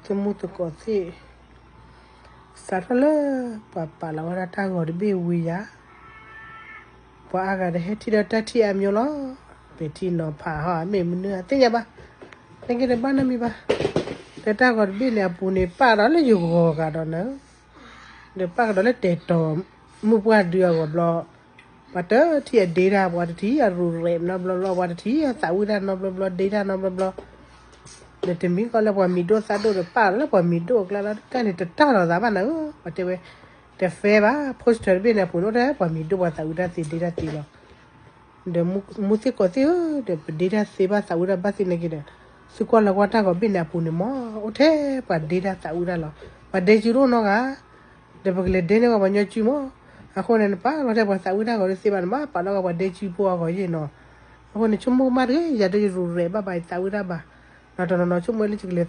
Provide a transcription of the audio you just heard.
သမူသကိးသ့ၣ် စးထီၣ်လၢ ပှၤပာ်လီၤဝဲဒၣ်တၢ်ဂီၤတဘ့ၣ်ဝံၤယၤ ပှၤအါဂၤတဟဲထံၣ်ဒီးတၢ်ထံၣ်အါမးလီၤ. ပထံၣ်နီၤဖးဟီ မ့ၢ်မနုၤအသ့ၣ်ညါဘၣ်, နက့ဒီးဘၣ်နီတမံၤဘၣ်. ဒီးတၢ်ဂီၤတဘ့ၣ်န့ၣ်အပူၤန့ၣ် ပာ်ဒီးလၢယဂီၤဂၤဒီးနၤ, ဒီးပာ်ကဒီးလၢတဲာ်တီၤ မုၢ်ပှၢ်ဒုအဂီၢ်ဘျီ ပှၤတထံၣ်အဒ့တၢ် ပှၤတထံၣ်အရူးရဲးနီတဘျီဘျီ ပှၤတထံၣ်အသးဝံၣ်တၢ်နီတဘျီဘျီ ဒ့တၢ်နီတဘျီဘျီ ဒီးတမံၤဃီလၢပှၤမံၤဒိၣ်သးဒိၣ်ဒီးပာ်လီၤလၢပှၤမံၤဒိၣ်အကျါလီၤ တၢ်န့ၣ်တတၢ်လီၤသးဘၣ်နၤဧၢ, ပှၤတဲဝဲ တfairဘၣ် poster တဘ့ၣ်န့ၣ်အပူၤန့ၣ် အိၣ်ထဲပှၤမံၤဒိၣ်ပှၤသးဝံၣ်တၢ်သ့ဒ့တၢ်သ့လီၤ. ဒီးမူသ့ၣ်ကိးသ့ၣ်ဧၢ ဒီးပဒ့တၢ်သ့ဘၣ်သးဝံၣ်တၢ်ဘၣ်သ့ၣ်နာ်က့ဒီး သုကွၢ်လီၤကွၢ်တၢ်ဂီၤဘ့ၣ်န့ၣ်အပူၤန့ၣ်မး အိၣ်ထဲပှၤဒ့တၢ်သးဝံၣ်တၢ်လီၤ. ပှၤဒ့စုတအိၣ်နီတဂၤ ဒီးပကလဲၤဒ့န့ၢ်ဝဲပှၤညီစုမး. အဃိန့ၣ် နပာ်လီၤထဲပှၤသးဝံၣ်တၢ်ဂီၤတသ့ဘၣ် နဘၣ်ပာ်လီၤဂၤပှၤဒ့စုဖိအဂီၢ်ယ့ၣ်နီၤ. အဃိန့ၣ် ဆိကမိၣ်ကမၣ်တဂ့ၤ ယၤဒီးယရူးရဲးဘၣ်ဘၣ် ယသးဝံၣ်တၢ်ဘၣ်. နီၤတနီၤနီၤ ဆိကမိၣ်လၢယကလဲၤသး